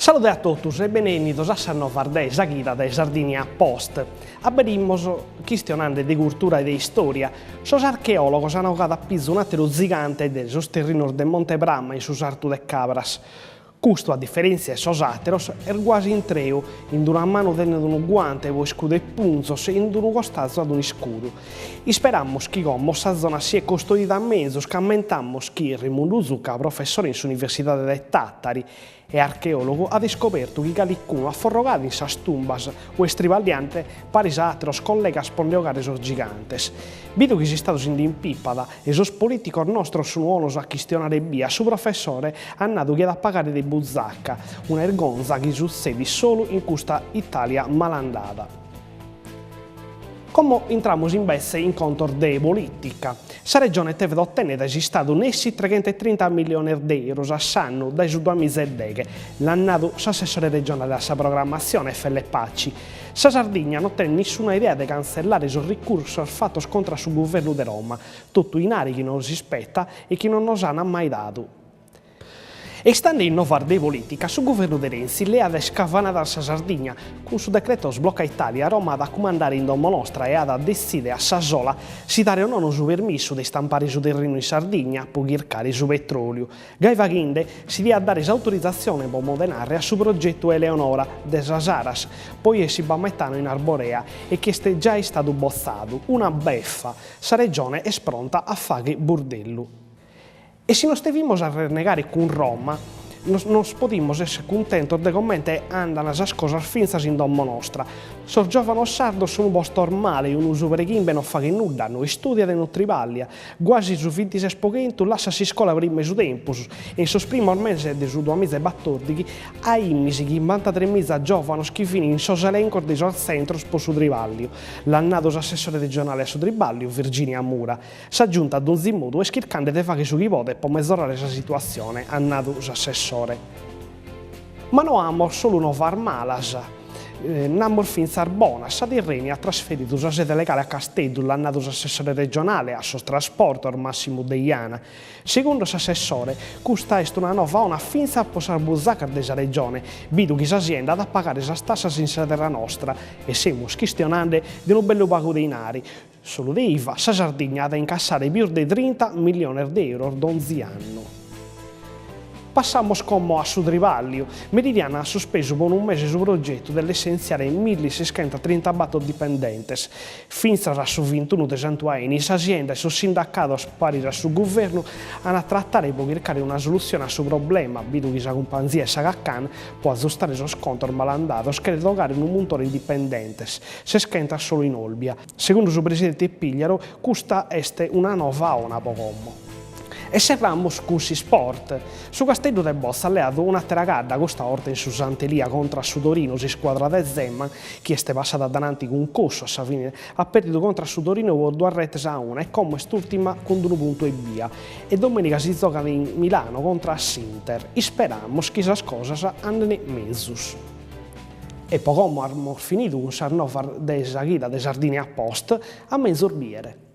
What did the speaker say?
Salude a totus e benennidos a sas novas de sa chida de Sardinia Post. Aberimos chistionande de curtura e de istòria. Sos archeòlogos an ogadu a pizu un'àteru zigante de sos terrinos de Monte Prama in su sartu de Cabras. Custu, a diferèntzia 'e sos àteros, est guasi intreu, in d'una manu tenet unu guante po iscuder punzos e in d'unu costazu at un'iscudu. Isperamus chi como sa zona siet costoida menzus ca ammentamus chi Remundu Zucca, professore in s'Universidade de Tàtari e archeòlogu, at iscobertu chi calicunu at forrogadu in sas tumbas ue est triballiande paris a àteros collegas po nde 'ogare sos gigantes. Bidu chi s'Istadu si nd'impipat e sos polìticos nostros sun 'onos a chistionare ebbia, su professore at nadu chi at a pagare de buzaca, una 'irgonza chi sutzedit solu in custa Itàlia malandada. Como intramus imbetze in contos de polìtica. Sa Regione tevet otènnere dae s'Istadu nessi treghentetrinta milliones de euros a s'annu dae su duamizedeghe, l'at nadu s'assessore regionale a sa programmatzione, Felle Paci. Sa Sardigna no tenet nissuna idea de cantzellare sos ricursos fatos contra a su guvernu de Roma, totu 'inari chi nos ispetat e chi non nos an mai dadu. E istande in novas de polìtica, su guvernu de Renzi leat a iscavanadas sa Sardigna. Cun su decreto Sblocca Italia, Roma at a cumandare in domo nostra e at a detzìdere a sa sola si dare o nono su permissu de istampare su terrinu in Sardigna pro chircare su petròliu. Gai faghinde, si diat dare s'autorizatzione po modenarre a su progetu Eleonora de sa Saras, poi essit b'at metano in Arborea e chi est giai istadu botzadu. Una befa! Sa Regione est pronta a fagher burdellu. E si nos devimus arrennegare cun Roma, nos nos podimus esser cuntentos de comente andan sas cosas fintzas in domo nostra. Sos giòvanos sardos sun postos male, unu subra 'e chimbe no faghet nudda, no istùdiat e no triballiat. Guasi su vintises po chentu lassat s'iscola prima 'e su tempus e in sos primos meses de su duamizaebatòrdighi aimis chimbantatremiza giòvanos chi fin in sos elencos de sos tzentros po su tribàlliu, l'at nadu s'assessore regionale a su tribàlliu, Virginia Mura. Sa Giunta, a donzi modu, est chircande de fagher su chi podet po mezorare sa situatzione, at nadu s'assessore. Ma no amos solu novas malas, nd'amos fintzas bonas, sa Tirrenia at trasferidu sa sede legale a Casteddu, l'at nadu s'assessore regionale a sos trasportos, Massimu Deiana. Segundu s'assessore, custa est una nova 'ona fintzas po sas buzacas de sa Regione, bidu chi sa sienda at a pagare sas tassas in sa terra nostra e semus chistionande de unu bellu pagu de 'inari, Solu de IVA, sa Sardigna at a incassare pius de trinta milliones de euros donzi annu. Passamos como a su tribàlliu. Meridiana at suspesu po unu mese su progetu de lessentziare milliseschentatrintabator dipendentes. Fintzas a su vintunu de Santu Aini sa sienda e sos sindacados paris a su guvernu an a tratare po chircare una solutzione a su problema, bidu chi sa cumpanzia 'e s'Aga Khan po azustare sos contos malandados cheret 'ogare unu muntone 'e dipendentes, seschentas solu in Olbia. Segundu su presidente Pigliaru, custa est una nova 'ona po como. E serramus cun s'isport. Su Casteddu de botza at leadu un'àtera cadda, custa 'orta in su Sant'Elia contra a su Torino, s'iscuadra de Zeman, chi est passada a dananti cun Cossu a sa fine, at pèrdidu contra a su Torino po duas retes a una e como est ùrtima cun unu puntu ebbia. E domìniga si zogat in Milano contra a s'Inter. Isperamus chi sas cosas andent mezus. E po como amus finidu cun sas novas de sa chida de Sardinia Post, a menzus bìere.